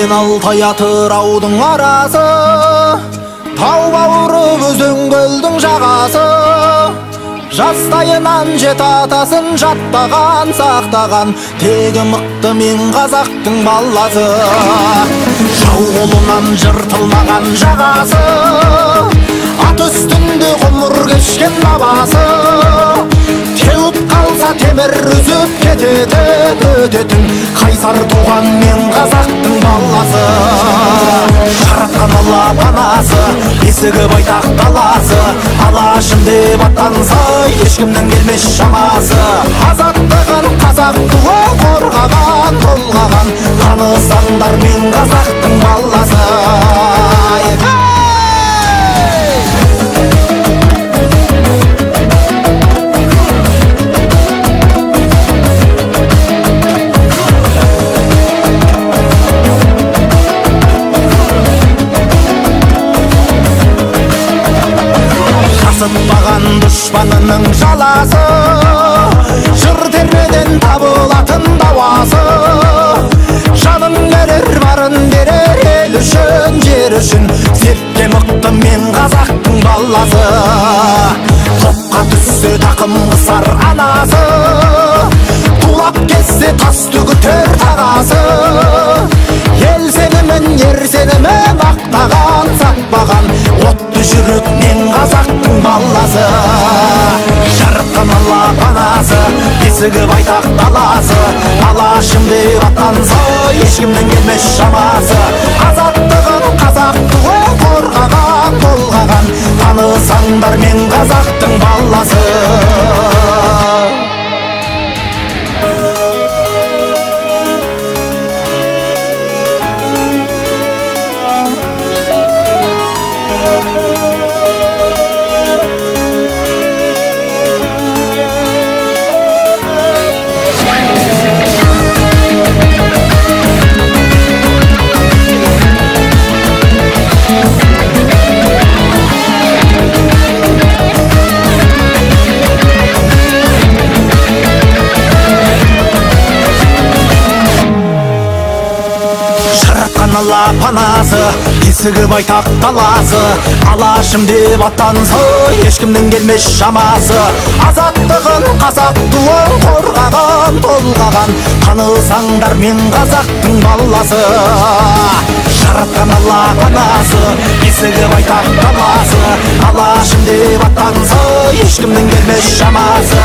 Мен Алтай Атыраудың арасы, тау бауыры өзен көлдің жағасы. Жастайынан жеті атасын жаттаған, сақтаған, тегі мықты мен қазақтың баласы. Жау қолынан жыртылмаған жағасы, ат үстінде ғұмыр кешкен бабасы. Теуіп қалса темір үзіп кететін, өтетін, қайсар туған мен қазақтың баласы. Жаратқан Алла панасы, есігі байтақ даласы, Алашым деп аттанса, ешкімнің келмес шамасы. Азаттығын қазақ туы қорғаған, толғаған, танысаңдар мен қазақтың баласы. Жасытпаған дұшпанының жаласы, жыр термеден табылатын дауасы. Жанын берер, барын берер, ел үшін, жер үшін, сертке мықты мен қазақтың баласы. Топқа түссе тақым қысар анасы, тулап кетсе тас түгітер тағасы. Ел сенімін, ер сенімін ақтаған, сатпаған, отты жүрек мен қазақтың баласы. Жаратқан Алла панасы, есігі байтақ даласы, Алашым деп аттанса, ешкімнің келмес шамасы. Азаттығын қазақ туы қорғаған, толғаған, танысаңдар мен қазақтың баласы. Алла панасы, есігі байтақ даласы, Алашым деп аттанса, ешкімнің келмес шамасы. Азаттығын қазақ туын қорғаған, толғаған, танысаңдар мен қазақтың баласы. Жаратқан Алла панасы, есігі байтақ даласы, Алашым деп аттанса, ешкімнің келмес шамасы.